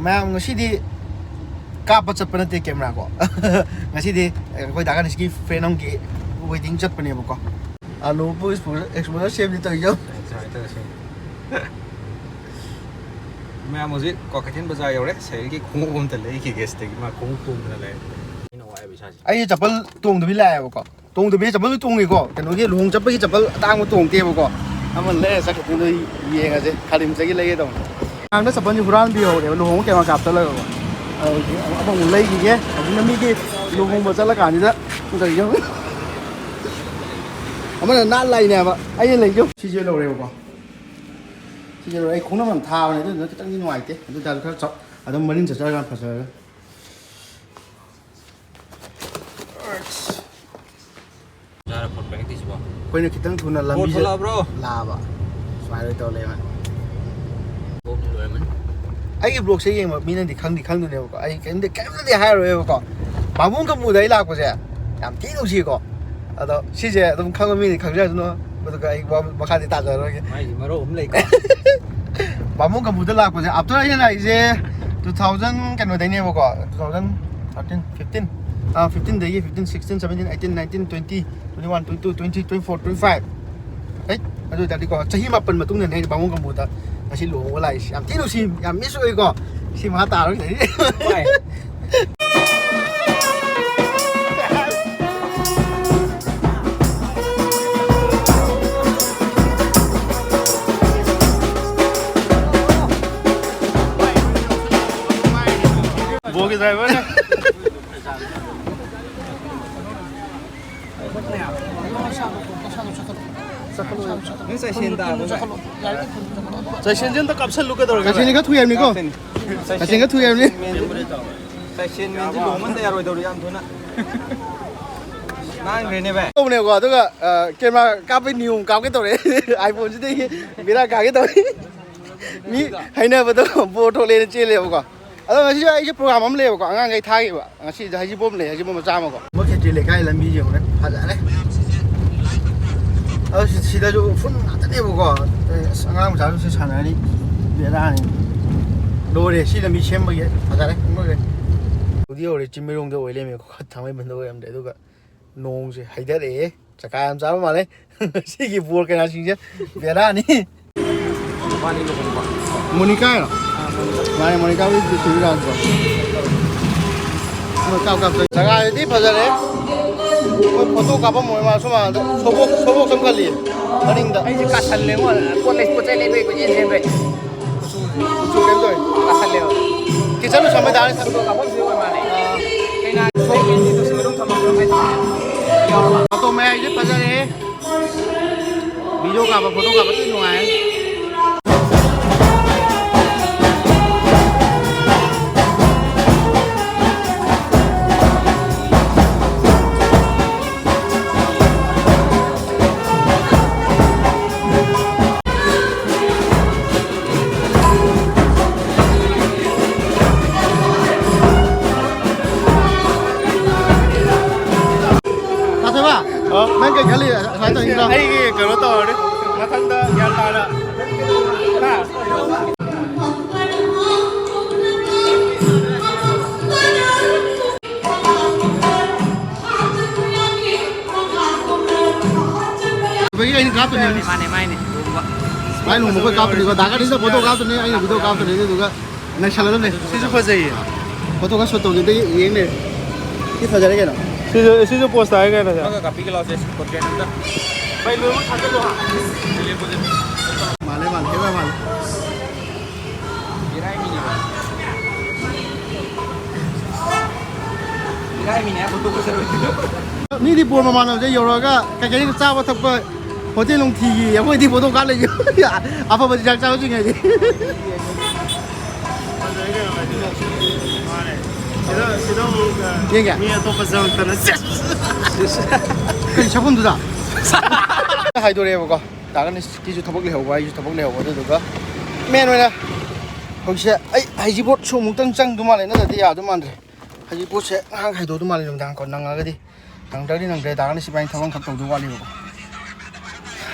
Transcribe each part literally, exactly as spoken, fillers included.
ꯃꯌꯥꯝ, ꯉꯁꯤꯗꯤ ꯀꯥꯞꯄ ꯆꯠꯄ ꯅꯠꯇꯦ ꯀꯦꯃꯦꯔꯥ ꯀꯣ꯫ ꯉꯁꯤꯗꯤ ꯑꯩꯈꯣꯏ ꯗꯥ ꯒꯅꯦꯁꯀꯤ ꯐ꯭ꯔꯦꯟ ꯑꯃꯒꯤ ꯋꯦꯗꯤꯡ ꯆꯠꯄꯅꯦꯕꯀꯣ꯫ ꯑꯂꯨꯕꯨ ꯑꯦꯛꯁꯄꯣꯖꯔ ꯁꯦꯝꯗꯤ ꯇꯧꯔꯤꯁꯦ꯫ ꯁꯨꯃꯥꯏꯅ ꯇꯧꯔꯁꯤ꯫ ꯃꯌꯥꯝ ꯍꯧꯖꯤꯛ ꯀ꯭ꯋꯥꯀꯩꯊꯦꯜ ꯕꯖꯥꯔ ꯌꯧꯔꯦ꯫ ꯁꯍꯤꯜꯒꯤ ꯈꯣꯡꯎꯞ ꯑꯝꯇ ꯂꯩꯈꯤꯒꯦ ꯁꯤꯗꯒꯤ꯫ ꯃꯥ ꯈꯣꯡꯎꯞ ꯇꯣꯡꯗꯅ ꯂꯩꯔꯦ꯫ ꯑꯩꯅ ꯋꯥꯏꯕ ꯏꯁꯥꯁꯦ꯫ ꯑꯩꯁꯦ ꯆꯄꯜ ꯇꯣꯡꯗꯕꯤ ꯂꯥꯛꯑꯦꯕꯀꯣ꯫ ꯇꯣꯡꯗꯕꯤ ꯆꯄꯜ ꯇꯣꯡꯉꯤꯀꯣ꯫ ꯀꯩꯅꯣꯒꯤ ꯂꯨꯍꯣꯡ ꯆꯠꯄꯒꯤ ꯆꯄꯜ ꯑꯇꯥꯡꯕ ꯇꯣꯡꯗꯦꯕꯀꯣ꯫ ꯑꯃ ꯂꯩꯔ ꯆꯠꯈꯤꯕꯗꯨꯗ ꯌꯦꯡꯉꯁꯦ꯫ ꯈꯥꯂꯤꯝꯁꯇꯒꯤ ꯂꯩꯒꯦ ꯇꯧꯕꯅꯦ꯫ ꯃꯌꯥꯝꯅ ꯆꯄꯜꯁꯦ ꯍꯨꯔꯥꯟꯕꯤꯍꯧꯔꯦꯕ ꯂꯨꯍꯣꯡꯕ ꯀꯩꯅꯣ ꯀꯥꯞ ꯆꯠꯂꯒꯀꯣ꯫ ꯑꯗꯨꯗꯤ ꯑꯃꯨꯛ ꯂꯩꯈꯤꯒꯦ꯫ ꯍꯧꯖꯤꯛꯅ ꯃꯤꯒꯤ ꯂꯨꯍꯣꯡꯕ ꯆꯠꯂꯀꯥꯟꯁꯤꯗ ꯀꯩꯅꯣ ꯑꯃꯅ ꯅꯥꯠ ꯂꯥꯛꯏꯅꯦꯕ꯫ ꯑꯩꯅ ꯂꯩꯖꯧ꯫ ꯁꯤꯁꯦ ꯂꯧꯔꯦꯕꯀꯣ꯫ ꯁꯤꯁꯦ ꯂꯧꯔꯦ꯫ ꯑꯩ ꯈꯣꯡꯅꯝ ꯌꯥꯝ ꯊꯥꯕꯅꯦ, ꯑꯗꯨꯗꯨꯅ ꯈꯤꯇꯪꯗꯤ ꯅꯨꯡꯉꯥꯏꯇꯦ꯫ ꯑꯗꯨ ꯑꯣꯏꯇꯥꯔꯁꯨ ꯈꯔ ꯆꯥꯎ-, ꯑꯗꯨꯝ ꯃꯔꯤꯟ ꯆꯠꯆꯔꯀꯥꯟꯗ ꯐꯖꯔꯒ꯫ ꯌꯥꯔꯦ, ꯐꯣꯟ ꯄꯥꯏꯔꯛꯇ꯭ꯔꯤꯁꯤꯕꯣ? ꯑꯩꯈꯣꯏꯅ ꯈꯤꯇꯪ ꯊꯨꯅ ꯕꯣꯜ ꯂꯝꯕꯤꯁꯦ ꯊꯣꯛꯂꯛꯑꯕ꯭ꯔꯣ? ꯂꯥꯛꯑꯕ꯫ ꯁꯨꯃꯥꯏꯅ ꯇꯧꯔ ꯂꯩꯔꯝꯃꯦ꯫ ꯕꯣꯜ ꯂꯣꯏꯔꯝꯃꯅꯤ꯫ ꯑꯩꯒꯤ ꯕ꯭ꯂꯣꯛꯁꯦ ꯌꯦꯡꯕ ꯃꯤꯅꯗꯤ ꯈꯪꯗꯤ ꯈꯪꯗꯣꯏꯅꯦꯕꯀꯣ꯫ ꯑꯩ ꯀꯩꯝꯇ, ꯀꯩꯝꯇꯗꯤ ꯍꯥꯏꯔꯣꯏꯕꯀꯣ꯫ ꯕꯥꯃꯣꯟ ꯀꯝꯄꯨꯗ ꯑꯩ ꯂꯥꯛꯄꯁꯦ ꯌꯥꯝ ꯊꯤ ꯅꯨꯡꯁꯤꯀꯣ꯫ ꯑꯗꯣ ꯁꯤꯁꯦ ꯑꯗꯨꯝ ꯈꯪꯕ ꯃꯤꯗꯤ ꯈꯪꯖꯔꯁꯅꯨ꯫ ꯑꯗꯨꯒ ꯑꯩ ꯋꯥ ꯃꯈꯥꯗꯤ ꯇꯥꯖꯔꯔꯣꯏꯒꯦ꯫ ꯃꯥꯏꯗꯤ ꯃꯔꯧ ꯑꯃ ꯂꯩꯀꯣ꯫ ꯕꯥꯃꯣꯟ ꯀꯝꯄꯨꯗ ꯂꯥꯛꯄꯁꯦ, ꯑꯥꯐꯇꯔ ꯑꯩꯅ ꯂꯥꯛꯏꯁꯦ ꯇꯨ ꯊꯥꯎꯖꯟ ꯀꯩꯅꯣꯗꯩꯅꯦꯕꯀꯣ, two thousand thirteen, fifteen, ah, ꯐꯤꯐꯇꯤꯟꯗꯒꯤ, fifteen, sixteen, seventeen, eighteen, nineteen, twenty, twenty one, twenty two, twenty three, twenty four, twenty five. ꯍꯦꯛ ꯑꯗꯨ ꯑꯣꯏꯇꯥꯔꯗꯤꯀꯣ, ꯆꯍꯤ ꯃꯥꯄꯟ ꯃꯇꯨꯡꯗꯅꯦ ꯑꯩꯅ ꯕꯥꯃꯣꯟ ꯀꯝꯄꯨꯗ ꯉꯁꯤ ꯂꯨꯍꯣꯡꯕ ꯂꯥꯛꯏꯁꯦ꯫ ꯌꯥꯝ ꯊꯤ ꯅꯨꯡꯁꯤ, ꯌꯥꯝ ꯃꯤꯁ ꯑꯣꯏꯀꯣ꯫ ꯁꯤ ꯃꯈꯥ ꯇꯥꯔꯣꯏ꯫ ꯍꯣꯏ꯫ ꯕꯣꯜꯒꯤ ꯗ꯭ꯔꯥꯏꯚꯔꯅꯦ꯫ ꯅꯪ ꯆꯥꯏꯁꯦꯟ ꯇꯥꯔꯕꯣ ꯚꯥꯏ? ꯆꯥꯏꯁꯦꯟꯁꯦ ꯑꯝꯇ ꯀꯥꯞꯁꯜꯂꯨ ꯀꯩꯗꯧꯔꯒꯦ ꯚꯥꯏ? ꯆꯥꯏꯁꯦꯟꯁꯦ ꯈꯔ ꯊꯨꯏ ꯍꯥꯏꯕꯅꯤꯀꯣ꯫ ꯀꯥꯞꯇꯣꯏꯅꯤ꯫ ꯆꯥꯏꯁꯦꯟ ꯈꯔ ꯊꯨꯏ ꯍꯥꯏꯕꯅꯤ꯫ ꯆꯥꯏꯁꯦꯟ ꯃꯦꯟꯁꯦ ꯂꯨꯍꯣꯡꯃꯟꯗ ꯌꯥꯔꯣꯏꯗꯧꯔꯤ ꯌꯥꯝ ꯊꯨꯅ꯫ ꯅꯥꯟꯈ꯭ꯔꯦꯅꯦ ꯚꯥꯏ꯫ ꯇꯧꯕꯅꯦꯀꯣ, ꯑꯗꯨꯒ, ꯑ, ꯀꯦꯃꯦꯔꯥ ꯀꯥꯞꯄꯩ ꯅꯤꯌꯣꯝ ꯀꯥꯞꯀꯦ ꯇꯧꯔꯦ꯫ iPhone-ꯁꯤꯗꯒꯤ ꯕꯦꯔꯥ ꯀꯥꯒꯦ ꯇꯧꯔꯦ꯫ ꯃꯤ ꯍꯥꯏꯅꯕꯗꯣ ꯕꯣꯔ ꯊꯣꯛꯂꯦꯅ ꯆꯦꯜꯂꯦꯕꯀꯣ꯫ ꯑꯗꯣ ꯉꯁꯤꯁꯨ ꯑꯩꯁꯦ ꯄ꯭ꯔꯣꯒ꯭ꯔꯥꯝ ꯑꯃ ꯂꯩꯌꯦꯕꯀꯣ, ꯑꯉꯥꯡꯈꯩ ꯊꯥꯈꯤꯕ꯫ ꯉꯁꯤꯁꯦ ꯍꯩꯖꯤꯡꯄꯣꯠ ꯂꯩ, ꯍꯩꯖꯤꯡꯄꯣꯠ ꯃꯆꯥ ꯑꯃꯀꯣ꯫ ꯑꯃ ꯈꯦꯇ꯭ꯔꯤ ꯂꯩꯀꯥꯏ ꯂꯝꯕꯤꯁꯦ ꯌꯦꯡꯉꯨꯅꯦ, ꯐꯖꯔꯦ꯫ ꯑꯗꯣ ꯁꯤ-, ꯁꯤꯗꯁꯨ ꯎꯐꯨꯟ ꯉꯥꯛꯇꯅꯦꯕꯀꯣ꯫ ꯑꯁ, ꯑꯉꯥꯡ ꯃꯆꯥꯁꯨ ꯁꯤ ꯁꯥꯟꯅꯔꯅꯤ, ꯕꯦꯔꯥꯅꯤ꯫ ꯂꯣꯏꯔꯦ, ꯁꯤ ꯂꯝꯕꯤ ꯁꯦꯝꯕꯒꯤ ꯐꯖꯔꯦ, ꯂꯣꯏꯔꯦ꯫ ꯍꯧꯗꯤ ꯍꯧꯔꯦ, ꯆꯤꯡꯃꯩꯔꯣꯡꯗ ꯑꯣꯏ ꯂꯩꯔꯝꯃꯦ꯫ ꯊꯥꯡꯃꯩꯕꯟꯗ ꯑꯣꯏꯔꯝꯗ꯭ꯔꯦ꯫ ꯑꯗꯨꯒ ꯅꯣꯡꯁꯦ ꯍꯩꯊꯔꯛꯑꯦ꯫ ꯆꯀꯥ ꯌꯥꯝ ꯆꯥꯕ ꯃꯥꯜꯂꯦ꯫ ꯉꯁꯤꯒꯤ ꯕꯣꯜ ꯀꯩꯅꯥꯁꯤꯡꯁꯦ ꯕꯦꯔꯥꯅꯤ꯫ ꯃꯣꯅꯤꯀꯥ ꯍꯥꯏꯔꯣ? ꯃꯥꯅꯦ, ꯃꯣꯅꯤꯀꯥ ꯍꯣꯏ ꯁꯤꯕꯤꯔꯥꯖꯗꯣ꯫ ꯃꯣꯏ ꯀꯥꯞ ꯀꯥꯞ ꯆꯠ-, ꯖꯒꯥꯗꯨꯗꯤ ꯐꯖꯔꯦ꯫ ꯃꯣꯏ ꯐꯣꯇꯣ ꯀꯥꯞꯐꯝ ꯑꯣꯏ ꯃꯥꯜꯂꯦ꯫ ꯁꯣꯝ ꯅꯥꯀꯟꯗ ꯁꯣꯕꯣꯛ, ꯁꯣꯕꯣꯛ ꯆꯪꯈꯠꯂꯤ ꯃꯅꯤꯡꯗ꯫ ꯑꯩꯁꯦ ꯀꯥꯁꯜꯂꯦꯉꯣ꯫ ꯄꯣꯠ ꯂꯩ-, ꯄꯣꯠ ꯆꯩ ꯂꯩꯕꯩ ꯀꯣꯏꯆꯦꯟ ꯆꯦꯟꯕꯩ꯫ ꯀꯨꯆꯨ ꯀꯩꯝ ꯇꯧꯔꯣꯏ꯫ ꯀꯥꯁꯜꯂꯦꯕ꯫ ꯀꯤꯠꯆꯟ ꯂꯣꯏꯁꯟꯕꯩ ꯗꯥꯏꯔꯦꯛ ꯆꯠꯂꯣ꯫ ꯐꯣꯇꯣ ꯀꯥꯞꯐꯝꯁꯨ ꯑꯣꯏ ꯃꯥꯜꯂꯦ꯫ ꯑꯥ꯫ ꯀꯩꯅꯥ ꯃꯅꯨꯡ ꯊꯝꯃꯝꯕ꯭ꯔꯣ ꯍꯥꯏꯁꯦ? ꯐꯣꯇꯣ ꯃꯌꯥꯏꯁꯦ ꯐꯖꯔꯦꯍꯦ꯫ ꯚꯤꯗꯤꯑꯣ ꯀꯥꯞꯄ, ꯐꯣꯇꯣ ꯀꯥꯞꯄ ꯊꯤ ꯅꯨꯡꯉꯥꯏ꯫ ꯇꯥꯊꯣꯏꯕ, ꯑ? ꯅꯪ ꯀꯩ ꯈꯜꯂꯤ? ꯑꯁꯨꯃꯥꯏꯅ ꯇꯧꯅꯤꯗꯣ? ꯑꯩꯒꯤ ꯀꯩꯅꯣ ꯇꯧꯔꯅꯤ꯫ ꯃꯊꯪꯗ ꯒ꯭ꯌꯥꯟ ꯇꯥꯅ꯫ ꯍꯥ? ꯑꯩꯅ ꯀꯥꯞꯇꯣꯏꯅꯦ꯫ ꯃꯥꯅꯦ, ꯃꯥꯏꯅꯦ꯫ ꯃꯥꯏ ꯂꯨꯍꯣꯡꯕ ꯑꯩꯈꯣꯏ ꯀꯥꯞꯇꯣꯏꯅꯤꯀꯣ꯫ ꯗꯥ ꯀꯥꯔꯇꯤꯁꯇ ꯐꯣꯇꯣ ꯀꯥꯞꯇꯣꯏꯅꯦ, ꯑꯩꯅ ꯚꯤꯗꯤꯑꯣ ꯀꯥꯞꯇꯣꯏꯅꯦ꯫ ꯑꯗꯨꯗꯨꯒ ꯅꯩꯁꯜꯂꯗꯕꯅꯦ꯫ ꯁꯤꯁꯨ ꯐꯖꯩꯌꯦ꯫ ꯐꯣꯇꯣ ꯈꯔ ꯁꯣꯠ ꯇꯧꯒꯦ, ꯑꯝꯇ ꯌꯦꯡ ꯂꯩꯔꯦ꯫ ꯁꯤ ꯐꯖꯔꯦ ꯀꯩꯅꯣ꯫ ꯁꯤꯁꯨ, ꯁꯤꯁꯨ ꯄꯣꯁ ꯇꯥꯔꯦ ꯀꯩꯅꯣ, ꯁꯦ꯫ ꯑꯃꯒ ꯀꯥꯞꯄꯤꯒꯦ ꯂꯥꯎꯁꯦ, ꯄꯣꯔꯇ꯭ꯔꯦꯠ ꯑꯝꯇ꯫ ꯚꯥꯏ, ꯂꯣꯏꯅꯃꯛ ꯊꯥꯖꯜꯂꯣ ꯍꯥ꯫ ꯃꯥꯜꯂꯦ, ꯃꯥꯜꯂꯦ, ꯍꯦꯔꯣ ꯃꯥꯜꯂꯦ꯫ ꯏꯔꯥꯏ ꯃꯤꯅꯦꯕ꯫ ꯏꯔꯥꯏ ꯃꯤꯅꯦ ꯍꯥꯏꯕ ꯐꯣꯇꯣ ꯐꯖꯔꯣꯏ꯫ ꯃꯤꯗꯤ ꯕꯣꯔ ꯃꯃꯥꯟꯅꯕꯁꯦ ꯌꯧꯔꯛꯑꯒ ꯀꯩꯀꯩꯅꯣ ꯆꯥꯕ ꯊꯛꯄ ꯍꯣꯇꯦꯜ ꯅꯨꯡꯊꯤꯒꯤ, ꯑꯩꯈꯣꯏꯗꯤ ꯐꯣꯇꯣ ꯀꯥꯞ ꯂꯩꯌꯦ꯫ ꯑꯐꯕ ꯆꯤꯟꯖꯥꯛ ꯆꯥꯕꯁꯤꯡ ꯍꯥꯏꯗꯤ꯫ ꯃꯥꯅꯦ꯫ ꯁꯤꯗ, ꯁꯤꯗ ꯑꯃꯨꯛ, ꯑ, ꯌꯦꯡꯒꯦ꯫ ꯃꯤ ꯑꯇꯣꯞꯄ ꯆꯪꯉꯛꯇꯅ꯫ ꯀꯩ ꯁꯛꯐꯝꯗꯨꯗ? ꯍꯥꯏꯗꯣꯔꯛꯑꯦꯕꯀꯣ꯫ ꯗꯥ ꯒꯅꯦꯁꯀꯤꯁꯨ ꯊꯕꯛ ꯂꯩꯍꯧꯕ, ꯑꯩꯁꯨ ꯊꯕꯛ ꯂꯩꯍꯧꯕ꯫ ꯑꯗꯨꯗꯨꯒ ꯃꯦꯟ ꯑꯣꯏꯅ ꯍꯧꯖꯤꯛꯁꯦ ꯑꯩ ꯍꯩꯖꯤꯡꯄꯣꯠꯁꯨ ꯑꯃꯨꯛꯇꯪ ꯆꯪꯗꯧ ꯃꯥꯜꯂꯦ, ꯅꯠꯇ꯭ꯔꯗꯤ ꯌꯥꯗꯧ ꯃꯥꯟꯗ꯭ꯔꯦ꯫ ꯍꯩꯖꯤꯡꯄꯣꯠꯁꯦ ꯉꯥꯏꯍꯥꯛ ꯍꯥꯏꯗꯣꯛꯇꯧ ꯃꯥꯜꯂꯦ ꯅꯨꯃꯤꯗꯥꯡ ꯀꯣ, ꯅꯪꯉꯒꯗꯤ꯫ ꯅꯪꯗ꯭ꯔꯗꯤ ꯅꯪꯗ꯭ꯔꯦ, ꯗꯥ ꯒꯅꯦꯁ ꯏꯕꯥꯅꯤ ꯊꯕꯛ ꯑꯃꯈꯛ ꯇꯧꯗꯧ ꯋꯥꯠꯂꯤꯕꯀꯣ꯫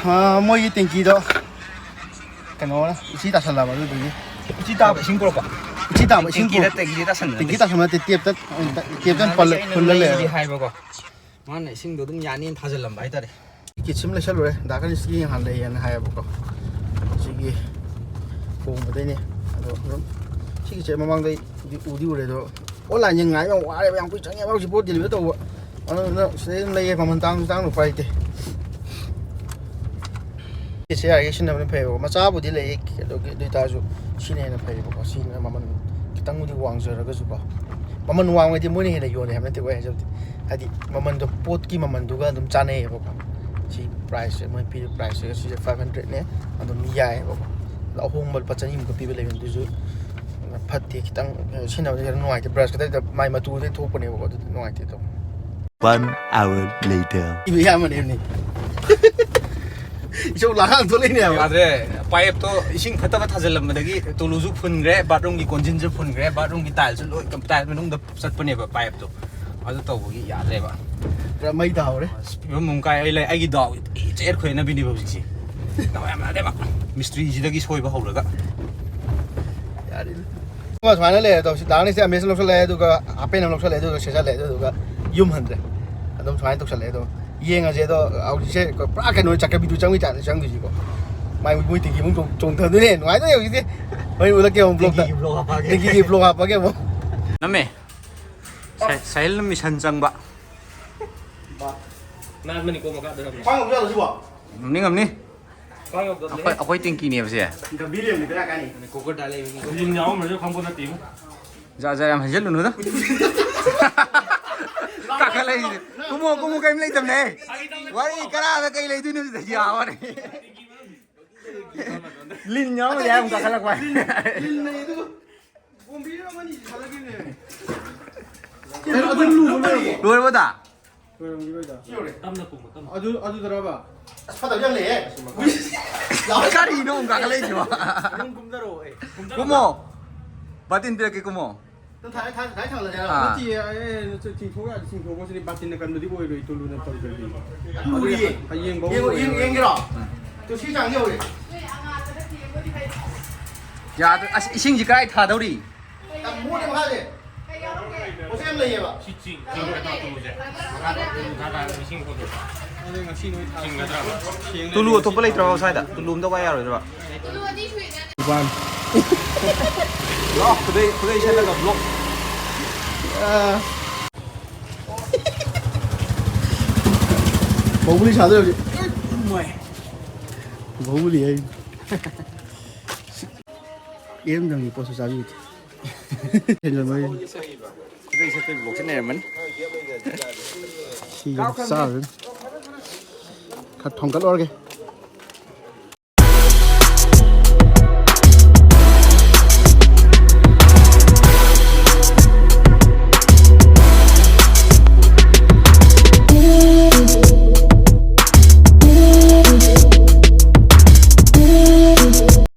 ꯑꯥ, ꯃꯣꯏꯒꯤ ꯇꯦꯡꯀꯤꯗꯣ ꯀꯩꯅꯣꯅ ꯏꯁꯤꯡ ꯇꯥꯁꯜꯂꯕ, ꯑꯗꯨꯗꯨꯒꯤ ꯎꯆꯤ ꯇꯥꯕ ꯏꯁꯤꯡ ꯄꯨꯔꯛꯄ꯫ ꯎꯆꯤ ꯇꯥꯕ ꯏꯁꯤꯡ ꯇꯦꯡꯀꯤꯗ, ꯄꯨꯔꯛꯄ꯫ ꯇꯦꯡꯀꯤꯗ ꯇꯥꯁꯟꯕ ꯅꯠꯇꯦ꯫ ꯇꯦꯡꯀꯤ ꯇꯥꯁꯟꯕ ꯅꯠꯇꯦ, ꯇꯦꯞꯇ, ꯇꯦꯞꯇ ꯅꯍꯥꯟ ꯄꯜꯂ-, ꯑꯩꯅ ꯍꯨꯜꯂ ꯂꯩꯔꯦ ꯂꯩꯔꯤ ꯍꯥꯏꯕꯀꯣ꯫ ꯃꯥꯅ ꯏꯁꯤꯡꯗꯣ ꯑꯗꯨꯝ ꯌꯥꯅꯤꯅ ꯊꯥꯖꯤꯜꯂꯝꯕ ꯍꯥꯏꯇꯥꯔꯦ꯫ ꯀꯤꯠꯁ ꯑꯃ ꯂꯩꯁꯜꯂꯨꯔꯦ꯫ ꯗꯥ ꯀꯅꯤꯁꯀꯤ ꯍꯥꯟꯅ ꯂꯩꯌꯦꯅ ꯍꯥꯏꯌꯦꯕꯀꯣ꯫ ꯁꯤꯒꯤ ꯍꯣꯡꯕꯗꯩꯅꯦ꯫ ꯑꯗꯣ ꯑꯗꯨꯝ ꯁꯤꯒꯤꯁꯦ ꯃꯃꯥꯡꯗꯩ ꯎꯗꯤ, ꯎꯗꯤ ꯎꯔꯦ ꯑꯗꯣ, online ꯁꯦ ꯉꯥꯏꯕ ꯌꯥꯝ ꯋꯥꯔꯦꯕ, ꯌꯥꯝ ꯀꯨꯏ ꯆꯪꯉꯦꯕ ꯍꯧꯖꯤꯛ ꯄꯣꯠ deliver ꯇꯧꯕ꯫ ꯑꯗꯨꯅ ꯁꯤꯗꯩ ꯑꯗꯨꯝ ꯂꯩꯌꯦ, ꯃꯃꯜ ꯇꯥꯡꯁꯨ ꯇꯥꯡꯅ ꯎꯄꯥꯏ ꯂꯩꯇꯦ꯫ ꯁꯤ ꯌꯥꯔꯤꯒꯩ ꯁꯤꯖꯤꯟꯅꯕꯅ ꯐꯩꯌꯦꯕ꯫ ꯃꯆꯥꯕꯨꯗꯤ ꯂꯩꯌꯦ, ꯑꯗꯨꯒꯤ, ꯑꯗꯨ ꯑꯣꯏꯇꯥꯔꯁꯨ ꯁꯤꯅ ꯍꯦꯟꯅ ꯐꯩꯌꯦꯕꯀꯣ꯫ ꯁꯤꯅ ꯃꯃꯜ ꯈꯤꯇꯪꯕꯨꯗꯤ ꯋꯥꯡꯖꯔꯒꯁꯨꯀꯣ꯫ ꯃꯃꯜ ꯋꯥꯡꯉꯗꯤ ꯃꯣꯏꯅ ꯍꯦꯟꯅ ꯌꯣꯜꯂꯦ ꯍꯥꯏꯕ ꯅꯠꯇꯦꯀꯣ ꯑꯩ ꯍꯥꯏꯖꯕꯗꯤ꯫ ꯍꯥꯏꯗꯤ ꯃꯃꯜꯗꯣ ꯄꯣꯠꯀꯤ ꯃꯃꯜꯗꯨꯒ ꯑꯗꯨꯝ ꯆꯥꯅꯩꯌꯦꯕꯀꯣ꯫ ꯁꯤ price ꯁꯦ, ꯃꯣꯏ ꯄꯤꯔꯤꯕ price ꯁꯤꯒ ꯁꯤꯁꯦ five hundred ꯅꯦ, ꯑꯗꯨꯝ ꯌꯥꯏꯌꯦꯕꯀꯣ꯫ ꯑꯗꯣ ꯑꯍꯣꯡꯕ ꯂꯨꯄꯥ ꯆꯅꯤꯃꯨꯛꯀ ꯄꯤꯕ ꯂꯩꯕꯅꯤ, ꯑꯗꯨꯁꯨ ꯐꯠꯇꯦ, ꯈꯤꯇꯪ ꯁꯤꯖꯤꯟꯅꯕꯗ ꯈꯤꯇꯪ ꯅꯨꯡꯉꯥꯏꯇꯦ꯫ Brush ꯈꯛꯇ ꯃꯥꯏ ꯃꯇꯨꯗꯩ ꯊꯣꯛꯄꯅꯦꯕꯀꯣ, ꯑꯗꯨꯗꯤ ꯅꯨꯡꯉꯥꯏꯇꯦ ꯇꯧꯕ꯫ One hour later. ꯏꯕ ꯌꯥꯝꯕꯅꯦꯕꯅꯤ꯫ ꯏꯆꯧ ꯂꯥꯛꯑꯒ ꯊꯣꯛꯂꯛꯏꯅꯦꯕ꯫ ꯌꯥꯗ꯭ꯔꯦ꯫ Pipe ꯇꯣ ꯏꯁꯤꯡ ꯐꯠꯇꯕ ꯊꯥꯖꯤꯜꯂꯝꯕꯗꯒꯤ ꯇꯨꯂꯨꯁꯨ ꯐꯨꯟꯈ꯭ꯔꯦ, bathroom ꯒꯤ ꯀꯣꯟꯖꯤꯟꯁꯨ ꯐꯨꯟꯈ꯭ꯔꯦ, bathroom ꯒꯤ tile ꯁꯨ ꯂꯣꯏ ꯀꯝ-, tile ꯃꯅꯨꯡꯗ ꯆꯠꯄꯅꯦꯕ pipe ꯇꯣ꯫ ꯑꯗꯨ ꯇꯧꯕꯒꯤ ꯌꯥꯗ꯭ꯔꯦꯕ꯫ ꯄꯨꯔꯥ ꯃꯩ ꯇꯥꯍꯧꯔꯦ꯫ ꯑꯁ, ꯐꯤꯕꯝ ꯑꯃ ꯀꯥꯏ꯫ ꯑꯩ ꯂꯩ-, ꯑꯩꯒꯤ ꯗꯥꯎ ꯏꯆꯦꯠ ꯈꯣꯏꯅꯕꯤꯅꯦꯕ ꯍꯧꯖꯤꯛꯁꯦ꯫ ꯗꯥꯎ ꯌꯥꯝ ꯌꯥꯗꯦꯕ꯫ ꯃꯤꯁꯇ꯭ꯔꯤꯁꯤꯗꯒꯤ ꯁꯣꯏꯕ ꯍꯧꯔꯒ꯫ ꯌꯥꯔꯦ꯫ ꯑꯃ ꯁꯨꯃꯥꯏꯅ ꯂꯩꯔꯦ ꯇꯧꯁꯤ꯫ ꯗꯥ ꯅꯤꯁꯇꯤ ꯑꯃꯦꯁ ꯂꯧꯁꯜꯂꯛꯑꯦ, ꯑꯗꯨꯒ half pant ꯑꯃ ꯂꯧꯁꯜꯂꯛꯑꯦ, ꯑꯗꯨꯒ ꯁꯦꯠꯆꯜꯂꯦ, ꯑꯗꯨꯗꯨꯒ ꯌꯨꯝ ꯍꯟꯗ꯭ꯔꯦ꯫ ꯑꯗꯨꯝ ꯁꯨꯃꯥꯏꯅ ꯇꯧꯁꯜꯂꯛꯑꯦ꯫ ꯑꯗꯣ ꯌꯦꯡꯉꯁꯦ꯫ ꯑꯗꯣ ꯍꯧꯖꯤꯛꯁꯦ ꯄꯨꯔꯥ ꯀꯩꯅꯣ ꯆꯠꯀꯕꯤꯗꯨ ꯆꯪꯕꯒꯤ type ꯇ ꯆꯪꯗꯣꯏꯁꯤꯀꯣ꯫ ꯃꯥꯏ ꯃꯣꯏ ꯇꯤꯡꯀꯤ ꯑꯃꯨꯛ ꯆꯣꯡ-, ꯆꯣꯡꯊꯗꯣꯏꯅꯦ꯫ ꯅꯨꯡꯉꯥꯏꯗꯣꯏꯅꯦ ꯍꯧꯖꯤꯛꯇꯤ꯫ ꯍꯣꯔꯦꯟ ꯎꯠꯂꯛꯀꯦ ꯑꯃꯨꯛ vlog ꯇ꯫ ꯇꯤꯡꯀꯤꯒꯤ vlog ꯍꯥꯞꯄꯛꯑꯒꯦ꯫ ꯇꯤꯡꯀꯤꯒꯤ vlog ꯍꯥꯞꯄꯛꯑꯒꯦ ꯑꯃꯨꯛ꯫ ꯅꯝꯃꯦ꯫ ꯁꯥꯏ-, ꯁꯥꯏꯜꯅ mission ꯆꯪꯕ꯫ ꯅꯥꯟꯕꯅꯤꯀꯣ ꯃꯈꯥꯗ ꯊꯝꯕ꯫ ꯈ꯭ꯋꯥꯡ ꯌꯧꯕ ꯌꯥꯔꯣ ꯁꯤꯕꯣ? ꯉꯝꯅꯤ, ꯉꯝꯅꯤ꯫ ꯈ꯭ꯋꯥꯡ ꯌꯧꯗꯕꯅꯦ꯫ ꯑꯩꯈꯣꯏ, ꯑꯩꯈꯣꯏ ꯇꯤꯡꯀꯤꯅꯦꯕ ꯁꯦ꯫ ꯒꯝꯚꯤꯔ ꯂꯩꯔꯝꯃꯗꯤ ꯕꯦꯔꯥ ꯀꯥꯅꯤ꯫ ꯀꯣꯀꯔ ꯇꯥ ꯂꯩꯕꯅꯤ꯫ ꯂꯤꯟ ꯌꯥꯎꯔꯝꯕꯁꯨ ꯈꯪꯕ ꯅꯠꯇꯦ꯫ ꯖꯥꯠ ꯖꯥꯠ ꯌꯥꯝ ꯍꯩꯖꯜꯂꯨꯅꯨꯗ꯫ ꯀꯥꯈꯠꯂꯛꯏꯁꯦ꯫ ꯀꯨꯝꯃꯣ, ꯀꯨꯝꯃꯣ, ꯀꯩꯝ ꯂꯩꯇꯕꯅꯦ꯫ ꯋꯥꯔꯤ ꯀꯔꯥꯗ ꯀꯩ ꯂꯩꯗꯣꯏꯅꯣ ꯁꯤꯗ ꯌꯥꯕꯅꯦ꯫ ꯂꯤꯟ ꯌꯥꯎꯔꯝꯃꯗꯤ ꯍꯥꯏ ꯑꯃꯨꯛ ꯀꯥꯈꯠꯂꯛꯄ꯫ ꯂꯤꯟ ꯂꯩ ꯑꯗꯨꯒ ꯂꯣꯏꯔꯕꯣ ꯗꯥ? ꯂꯣꯏꯔꯝꯈꯤꯔꯣꯏꯗ꯫ ꯁꯤ ꯌꯧꯔꯦ꯫ ꯇꯞꯅ ꯀꯨꯝꯃꯣ, ꯇꯞꯅ꯫ ꯑꯗꯨ, ꯑꯗꯨꯗꯔꯕ? ꯑꯁ, ꯐꯠꯇꯕ ꯌꯥꯝ ꯂꯩꯍꯦ꯫ ꯀꯔꯤꯅꯣ ꯑꯃꯨꯛ ꯀꯥꯈꯠꯂꯛꯏꯁꯤꯕꯣ? ꯑꯗꯨꯝ ꯀꯨꯝꯊꯔꯛꯑꯣ, ꯑꯦ, ꯀꯨꯝꯊꯔꯛꯑꯣ꯫ ꯀꯨꯝꯃꯣ꯫ ꯕꯥꯇꯤꯟ ꯄꯤꯔꯛꯀꯦ, ꯀꯨꯝꯃꯣ꯫ ꯅꯪ ꯊꯥꯡꯒꯠ-, ꯊꯥꯡꯒꯠ-, ꯊꯥꯡꯒꯠꯂꯁꯦ ꯍꯥꯏꯔꯣ? ꯑꯥ꯫ ꯅꯠꯇꯤꯌꯦ, ꯑꯦ, ꯑꯦ, ꯆꯤꯡꯊꯣꯛ ꯌꯥꯗꯦ, ꯆꯤꯡꯊꯣꯛꯄꯁꯤꯗꯤ ꯕꯥꯇꯤꯟꯅ ꯀꯟꯕꯗꯤ ꯑꯣꯏꯔꯣꯏ, ꯇꯨꯂꯨꯅ ꯇꯧꯗ꯭ꯔꯗꯤ꯫ ꯌꯥꯝ ꯂꯨꯔꯤꯌꯦ꯫ ꯍꯌꯦꯡ ꯐꯥꯎ ꯌꯦꯡꯉꯣ, ꯌꯦꯡ-, ꯑꯣꯏꯔꯣꯏ꯫ ꯌꯦꯡꯒꯦꯔꯣ? ꯎꯝ꯫ ꯇꯨ ꯁꯤ ꯆꯥꯡꯁꯦ ꯌꯧꯔꯦ꯫ ꯌꯥꯗ꯭ꯔꯦ꯫ ꯑꯁ, ꯏꯁꯤꯡꯁꯤ ꯀꯗꯥꯏ ꯊꯥꯗꯧꯔꯤ? ꯌꯥꯝ ꯃꯣꯠꯂꯦ ꯃꯈꯥꯁꯦ꯫ ꯄꯣꯠꯁꯦ ꯌꯥꯝ ꯂꯩꯌꯦꯕ꯫ ꯁꯤ ꯆꯤꯡ, ꯆꯤꯡꯒꯗ꯭ꯔꯣ ꯇꯨꯂꯨꯁꯦ? ꯃꯈꯥꯗ ꯇꯨꯂꯨ ꯊꯥꯗꯔꯒ ꯏꯁꯤꯡ ꯍꯣꯜꯂꯣ꯫ ꯆꯤꯡꯒꯗ꯭ꯔꯕ? ꯇꯨꯂꯨ ꯑꯇꯣꯞꯄ ꯂꯩꯇ꯭ꯔꯕ ꯁ꯭ꯋꯥꯏꯗ? ꯇꯨꯂꯨ ꯑꯝꯇ ꯋꯥꯏ ꯌꯥꯔꯣꯏꯗ꯭ꯔꯕ? ꯂꯥꯎ, ꯈꯨꯗꯩ, ꯈꯨꯗꯩ ꯁꯦꯠꯂꯒ vlog꯫ ꯑꯥ꯫ ꯕꯍꯨꯕꯂꯤ ꯁꯥꯗꯣꯏ ꯍꯧꯖꯤꯛ꯫ ꯕꯍꯨꯕꯂꯤ ꯍꯥꯏ꯫ ꯑꯦꯝꯗꯪꯒꯤ ꯄꯣꯠꯁꯨ ꯆꯥꯕꯤꯗꯦ꯫ ꯍꯦꯟꯖꯟꯕꯩ꯫ ꯈꯨꯗꯩ ꯁꯦꯠꯄꯩ vlogꯁꯦ ꯂꯩꯔꯝꯃꯅꯤ꯫ ꯁꯤ ꯌꯥꯝ ꯆꯥꯔꯣꯏ꯫ ꯈꯔ ꯊꯣꯡꯒꯠꯂꯨꯔꯒꯦ꯫